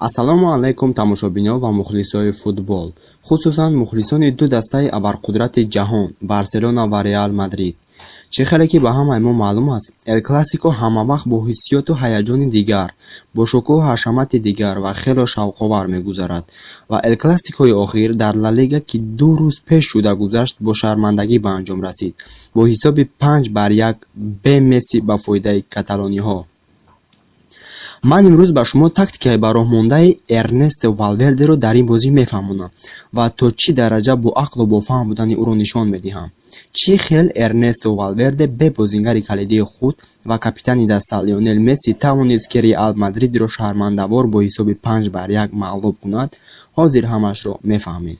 Ассалому алайкум, тамошобинон ва мухлисои футбол, хусусан мухлисони ду дастаи абарқудрати ҷаҳон, Барселона ва Реал Мадрид. Чӣ хеле ки ба ҳамаи мо маълум аст, Эл Классико ҳамавақт бо ҳиссиёту ҳаяҷони дигар, бо шукӯҳу ҳашамати дигар ва хело шавқовар мегузарад. Ва Эл Классикои охир дар Ла Лига, ки 2 рӯз пеш шуда гузашт, бо шармандагӣ ба анҷом расид бо ҳисоби 5 бар 1 бе Месси ба фоидаи каталониҳо. Ман имрӯз ба шумо тактикаи ба роҳ мондаи Эрнесто Валвердеро дар ин бозӣ мефаҳмонам ва то чӣ дараҷа бо ақлу бофаҳм будани ӯро нишон медиҳам. Чӣ хел Эрнесто Валверде бе бозингари калидии худ ва капитани даста Лионел Месси тавонист, ки Реал Мадридро шармандавор бо ҳисоби 5 бар 1 мағлуб кунад, ҳозир ҳамашро мефаҳмед.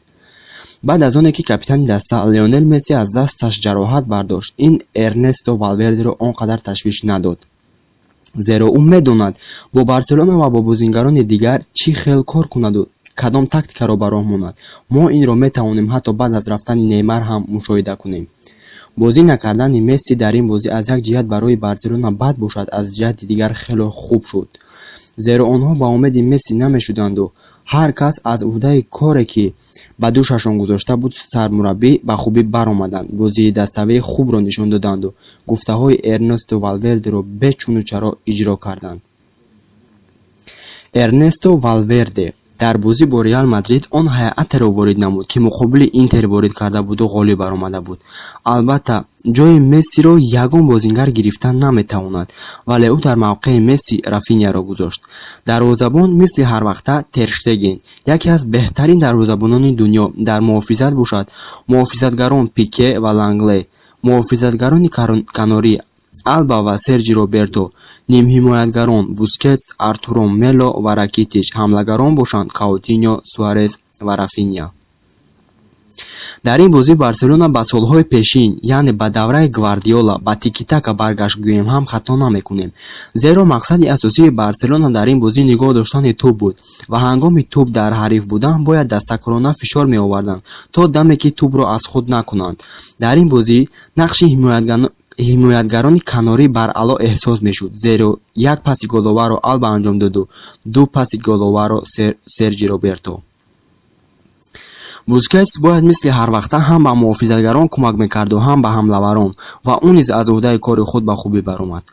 Баъд аз оне ки капитани даста Леонел Месси аз дасташ ҷароҳат бардошт, ин Эрнесто Валвердеро он қадар ташвиш надод, зеро ӯ медонад, бо Барселона ва бо бозингарони дигар чӣ хел кор кунаду кадом тактикаро ба роҳ монад. Мо инро метавонем ҳатто баъд аз рафтани Неймар ҳам мушоҳида кунем. Бозӣ накардани Месси дар ин бозӣ аз як ҷиҳат барои Барселона бад бошад, аз ҷиҳати дигар хело хуб шуд, зеро онҳо ба умеди Месси намешуданду ҳар кас аз ӯҳдаи коре, ки ба дӯшашон гузошта буд сармураббӣ, ба хубӣ баромаданд, бозии даставии хубро нишон доданду гуфтаҳои Эрнесто Валвердеро бечуну чаро иҷро карданд. Эрнесто Валверде дар бозӣ бо Реал Мадрид он ҳайатеро ворид намуд, ки муқобили Интер ворид карда буду ғолиб баромада буд. Албатта, ҷои Мессиро ягон бозингар гирифта наметавонад, вале ӯ дар мавқеи Месси Рафиняро гузошт. Дарвозабон мисли ҳарвақта Тер Штеген, яке аз беҳтарин дарвозабонони дунё. Дар муҳофизат бошад, муҳофизатгарон Пике ва Лангле, муҳофизатгарони канорӣ Алба ва Серҷи Роберто, нимҳимоятгарон Бускетс, Артуро Мело ва Ракитич, ҳамлагарон бошанд Каутиньо, Суарес ва Рафиня. Дар ин бозӣ Барселона ба солҳои пешин, яъне ба давраи Гвардиола, ба тикитака баргашт гӯем ҳам хато намекунем, зеро мақсади асосии Барселона дар ин бозӣ нигоҳ доштани тӯб буд ва ҳангоми тӯб дар ҳариф будан бояд дастакорона фишор меоварданд, то даме ки тӯбро аз худ накунанд. Дар ин бозӣ нақши ҳимоятгарони канорӣ баръало эҳсос мешуд, зеро як паси головаро Алба анҷом доду ду паси головаро Серҷи Роберто. Бускетс бояд мисли ҳарвақта ҳам ба муҳофизатгарон кӯмак мекарду, ҳам ба ҳамлаварон, ва ӯ низ аз ӯҳдаи кори худ ба хубӣ баромад.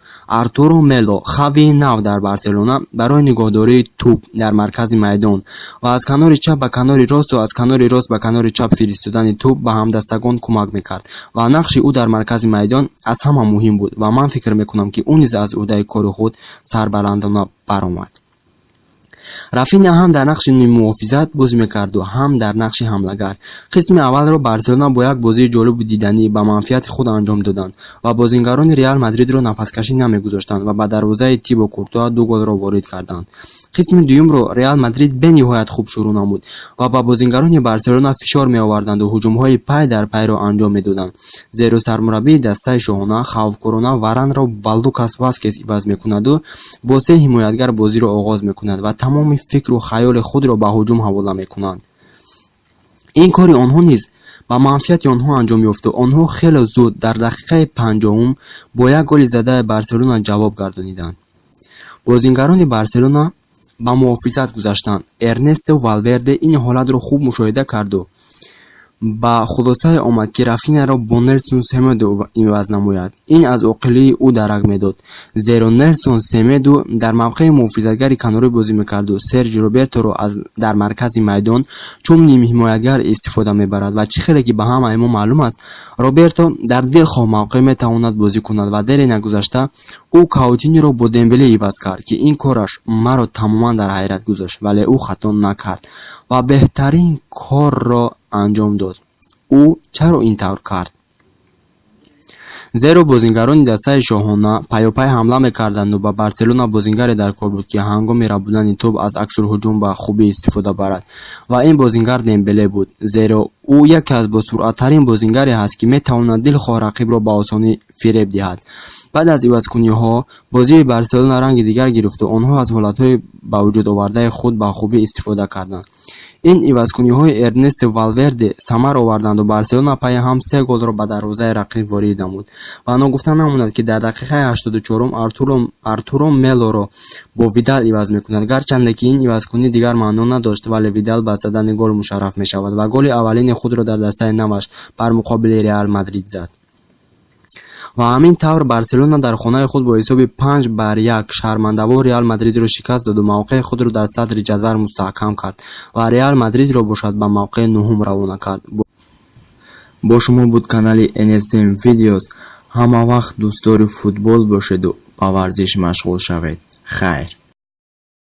Артуро Мело, Хавии нав дар Барселона, барои нигоҳдории тӯб дар маркази майдон ва аз канори чап ба канори росту аз канори рост ба канори чап фиристодани тӯб ба ҳамдастагон кӯмак мекард ва нақши ӯ дар маркази майдон аз ҳама муҳим буд ва ман фикр мекунам, ки ӯ низ аз ӯҳдаи кори худ сарбаландона баромад. Рафиня ҳам дар нақши ниммуҳофизат бозӣ мекарду, ҳам дар нақши ҳамлагар. Қисми аввалро Барселона бо як бозии ҷолибу диданӣ ба манфиати худ анҷом доданд ва бозингарони Реал Мадридро нафаскашӣ намегузоштанд ва ба дарвозаи Тибо Куртуа ду голро ворид карданд. Қисми дуюмро Реал Мадрид бениҳоят хуб шурӯъ намуд ва ба бозингарони Барселона фишор меоварданду ҳуҷумҳои пай дар пайро анҷом медоданд, зеро сармураббии дастаи шоҳона хавфкорона Варанро ба Лукас Васкес иваз мекунаду бо се ҳимоятгар бозиро оғоз мекунад ва тамоми фикру хаёли худро ба ҳуҷум ҳавола мекунанд. Ин кори онҳо низ ба манфиати онҳо анҷом ёфту онҳо хеле зуд дар дақиқаи 50-ум бо як голи задаи Барселона ҷавоб гардониданд. Бозингарони Барселона ба муҳофизат гузаштанд. Эрнесто Валверде ин ҳолатро хуб мушоҳида карду ба хулосае омад, ки Рафиняро бо Нелсон Семедо иваз намояд. Ин аз оқилии ӯ дарак медод, зеро Нелсон Семедо дар мавқеи муҳофизатгари канорӣ бозӣ мекарду Серҷи Роберторо дар маркази майдон чун нимҳимоятгар истифода мебарад. Ва чӣ хеле ки ба ҳамаи мо маълум аст, Роберто дар дилхоҳ мавқеъ метавонад бозӣ кунад. Ва дере нагузашта ӯ Каутиньоро бо Дембеле иваз кард, ки ин кораш маро тамоман дар ҳайрат гузошт, вале ӯ хато накард ва беҳтарин корро анҷом дод. Ӯ чаро ин тавр кард? Зеро бозингарони дастаи шоҳона пайопай ҳамла мекарданду ба Барселона бозингаре дар кор буд, ки ҳангоми рабудани тӯб аз аксулҳуҷум ба хубӣ истифода барад, ва ин бозингар Дембеле буд, зеро ӯ яке аз босуръаттарин бозингаре ҳаст, ки метавонад дилхоҳ рақибро ба осонӣ фиреб диҳад. Баъд аз ивазкуниҳо бозии Барселона ранги дигар гирифту онҳо аз ҳолатҳои ба вуҷуд овардаи худ ба хубӣ истифода карданд. Ин ивазкуниҳои Эрнесто Валверде самар оварданду Барселона пайи ҳам се голро ба дарвозаи рақиб ворид намуд. Ва ногуфта намонад, ки дар дақиқаи 84-ум Артуро Мелоро бо Видал иваз мекунад. Гарчанде ки ин ивазкунӣ дигар маъно надошт, вале Видал ба задани гол мушарраф мешавад ва голи аввалини худро дар дастаи наваш бар муқобили Реал Мадрид зад. Ва ҳамин тавр Барселона дар хонаи худ бо ҳисоби 5-1 шармандавор Реал Мадридро шикаст доду мавқеи худро дар садри ҷадвал мустаҳкам кард ва Реал Мадридро бошад, ба мавқеи нуҳум равона кард. Бо шумо буд канали NSM Videos. Ҳама вақт дӯстдори футбол бошеду ба варзиш машғул шавед. Хайр.